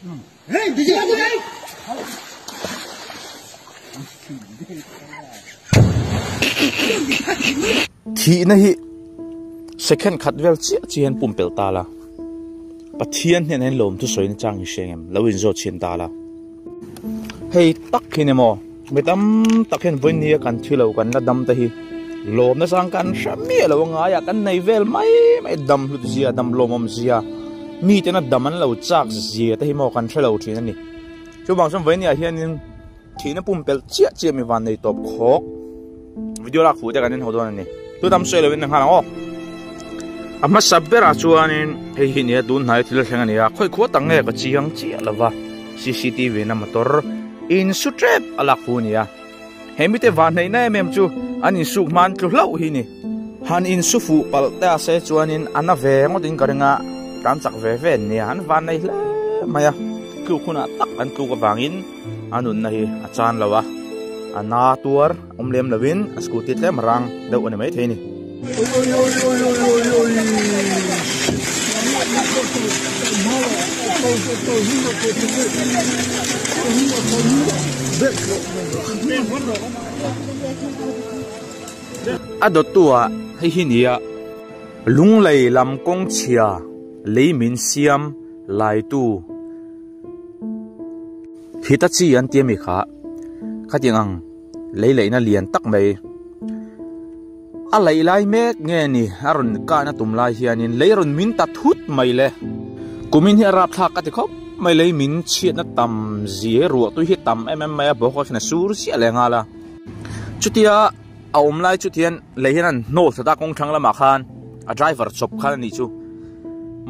Thihna hi second khat vel chiah chiah hian pumpelh ta la, Pathian hnenah hian lawmthu sawina chang i hria ngem? Lo inzawt chhin ta la. Hei tak hi ni maw? Mi tam tak hian vawinia kan thi lo kan la dam te hi lawmna chang kan hre miah lo a ngai a, kan nei vel mai mai dam hlut zia, dam lawmawm zia, miten a dam an lo chak zia te hi maw kan hre lo thin a ni. Chuvang chuan vawinia hianin thihna pumpelh chiah chiah mi van nei tawp khawk video lak fuh te kan en ho dawn a ni. Chu tam sawi lovin nghal ang aw. A hmasa berah chuanin hei hi nia tun hnai thil thleng a ni a, khawi khua tak nge ka chiang chiah lova cctv na motor in su tep a lak fu a ni a. He mite van hneihna em em chu an insuk hma an tlu hlauh hi ni. Han insu fuh palh te a se chuanin a na ve ngawtin ka ring a, tlan chak ve ve an nia, an van nei hle mai a, tluk hunah tak an tluk avangin a nunna hi a chan lo a, a na tuar awm lem lovin a scooty tlem a rang deuh a ni maithei a ni. A dawttu ah hei hi nia lunglei lam kawng chhia lei min siam laitu Hitachi an ti ami kha khatiang ang lei leihna lian tak mai a laih lai mek nge ni a rawn kahna tum lai hianin lei rawn min ta thut mai le kumin hi a rapthlak ka ti khawp mai lei min chhiatna tam zia ruah tui hi tam em em mai a bawk a khin a sur chiah leh nghal a chutia a awm lai chu tihian lei hian an hnawl thla ta kawng thlang lamah khan a driver chawp khan a nih chu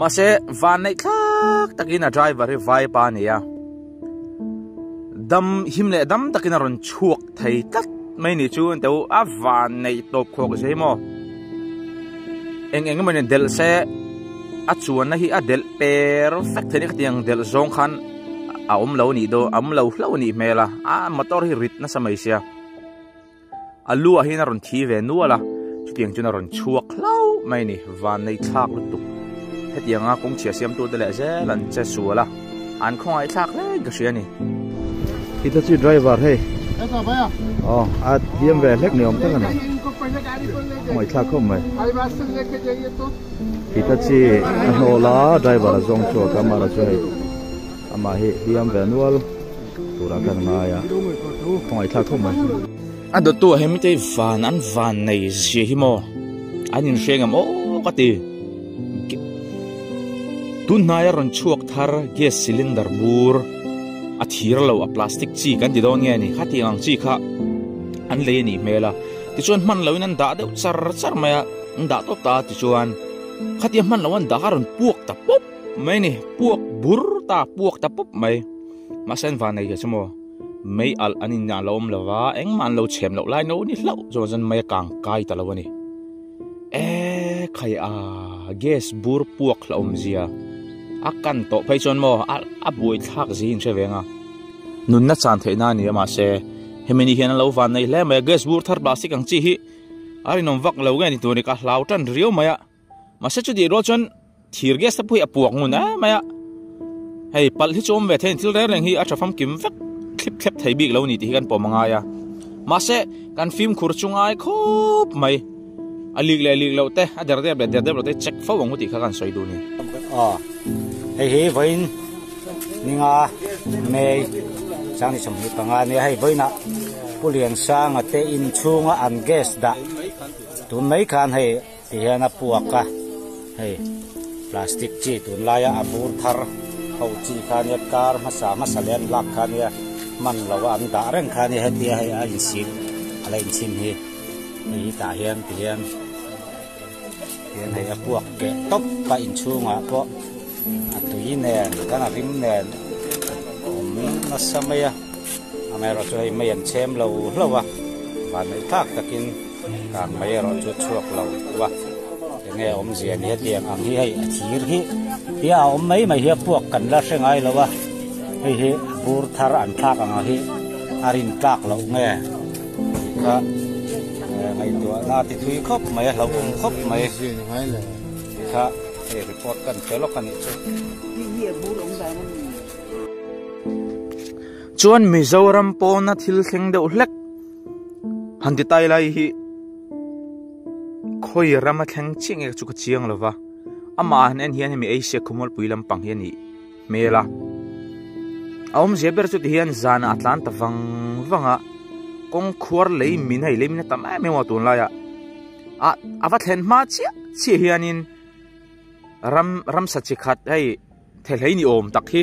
mahse van neih thlak takin a driver hi vaipa a ni a. Dam him leh dam takin a rawn chhuak thei tlat mai ni chu an teu a van neih tawp khawk zai maw eng eng emaw nen delh se a chuanna hi a delh per vek thei ni khatiang delh zawng khan a awm lo anih dawn a awm lo hlauh anih hmel a a motor hi rit nasa mai sia. A lu ah hian a rawn thi ve nual a, chutiang chuan a rawn chhuak hlauh mai a ni, vannei thlak lutuk. Hetianga kawngchhia siamtute leh zel an che sual a, an khawngaih thlak hle in ka hria a ni. Hitachi driver hei aw a hliam ve hlek ni awm tak a ni, khawngaih thlak khawp mai. Hitachi a hnawl a driver a zawng chhuak a amah chu hei amah hi hliam ve nual. Turah kan ngai a, khawngaih thlak khawp mai. A dawttu ah hian mitei van an van nei zia hi maw an inhre ngam aw ka ti. Tun hnaia rawn chhuak thar gas cylinder bur a thir lo a plastic chi kan ti dawn nge ni khatiang ang chi kha an lei a nih hmel a tichuan hman loin an dah deuh char char mai a an dah tawp ta a tichuan khatia hman lo an dah kha a rawn puak ta pawp mai a ni puak bur ta puak ta pawp mai. Mahse an van nei ve chu maw mei alh an in a lo awm lo va engmah an lo chhem loh lai no ni hlauh chuan chuan mei a kang kai ta lo a ni e khai a gas bur puak hla awm zia a kan tawh phei chuan maw a a buai thlak zia hi in hre ve ang a nunna chan theih na a ni a mahse hemi ni hian an lo van nei hle mai a gas bur thar plastic ang chi hi a rinawm vak lo nge ni tur ni ka hlau tan riau mai a. Mahse chutih rual chuan thir gas te pawh hi a puak ngun em mai a, hei palh hi chu awm ve thei a ni, thil reng reng hi a tha famkim vek thlip thlep thei bik lo a ni tih hi kan pawm a ngai a, mahse kan fimkhur chu ngai khawp mai, a lik leh lik loh te a der dep leh der dep loh te check fo ang u tih kha kan sawi duh a ni. Aw hei hi vawiin ninga May sang ni 25 ania hei vawiinah Pu Liansanga te inchhunga an gas dah tun mai khan hei Ti hian a puak a, hei plastic chi tunlaia a bur thar ho chi kha nia kar hmasa hmasa leh an lak kha nia hman lo a an dah reng kha nia hetia hei a insil a la inchhin hi hei hi tah hian ti hian hian hei a puak keh tawp a inchhungah pawh a tui nen kan a rim nen awm nasa mai a amaherawhchu hei mei an chhem lo hlauh a vanneih thlak takin. Kang mai erawh chu chhuak lo a, enge awmzia ni hetiang ang hi hei a thir hi hi a awm mai mai hi a puak kan la hre ngai lo a, hei hi bur thar an thlak ang hi a rin tlak loh nge tih kha ngaihtuahna a ti thui khawp mai a hlauhawm khawp mai tih kha hei report kan pe lawk a nih chu. Chuan Mizoram pawna thil thleng deuh hlek han ti tai lai hi khawi rama thleng chiah nge chu ka chiang lo va, amah han en hian hemi Asia khawmualpui lampang hi a nih hmel a. A awmzia ber chu tihian zanah a tlan ta vang vang a, kawng khuar lei min hei lei min a tam em em a tunlaiah a a va thlen hma chiah chiah hianin ram ramsa chi khat hei Thehlei ni awm tak hi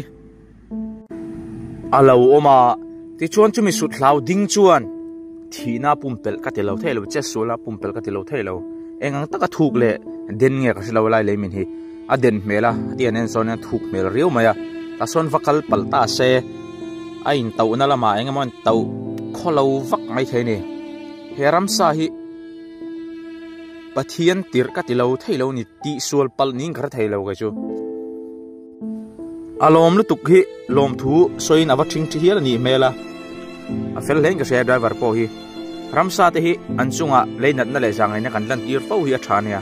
a lo awm a, tichuan chumi sut hlau ding chuan thihna pumpelh ka ti lo thei lo, chetsualna pumpelh ka ti lo thei lo. Eng ang taka thuk leh den nge ka hre lo lai lei min hi a den hmel a, ti an en sawn hian thuk hmel riau mai a, tah sawn va kal palh ta se a intauhna lamah eng emaw intauh khaw lo vak mai thei a ni. He ramsa hi Pathian tirh ka ti lo thei lo ni tihsual palh niin ka hre thei lo kei chu. A lawm lutuk hi lawmthu sawiin a va ṭhing ṭhi hial a nih hmel a, a fel hlein ka hria driver pawh hi. Ramsa te hi an chungah leinatna leh zangaihna kan lantir fo hi a ṭha ania.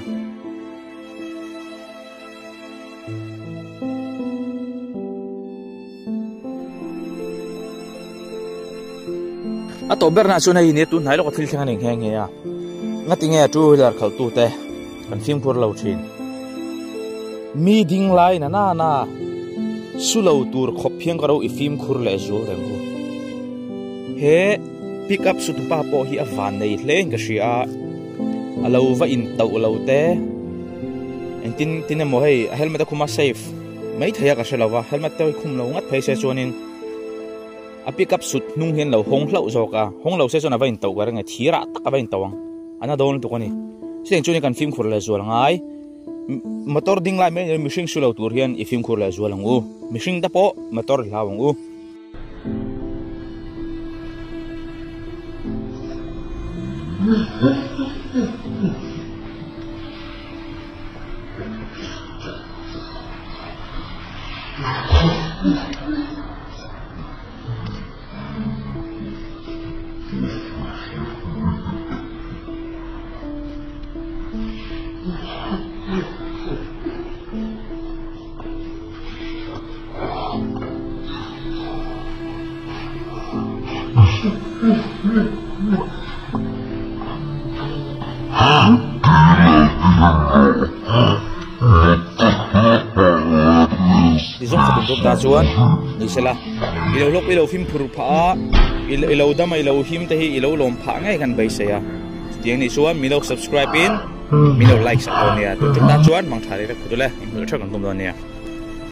A tawp ber nah chuan hei nia tun hnai lawk a thil thleng a ni nghe nghe a, ngati nge two wheeler khalh tu te kan fimkhur lo thin. Mi ding lai na na na su lo tur khawp hian ka ro i fimkhur leh zual reng u. He pick up su tupa pawh hi a van nei hle in ka hria a, a lo va in tauh lo te engtin tin emaw hei a helmet a khum a safe. Mai thei a ka hre lo va, helmet te khum lo ngat phei se chuanin a pick up sut hnung hian lo hawng hlauh zawk a, hawng lo se chuan a va intauh ka ring e, thirah tak a va intauh ang, a na dawn lutuk a ni. Chutiang chuan kan fimkhur leh zual ngai, motor ding lai mai mihring su lo tur hian i fimkhur leh zual ang u, mihring te pawh motor i hlau ang u. Ti zawng khat in rawk ta chuan ni sela i lo hlawk i lo fimkhur phah a i lo dam a i lo him te hi i lo lawm phah ngei kan beisei a chutiang nih chuan min lo subscribe in min lo like sak dawn nia tun ṭum tan chuan mangṭha rei rek phawt ule inhmel ṭheuh kan tum dawn nia.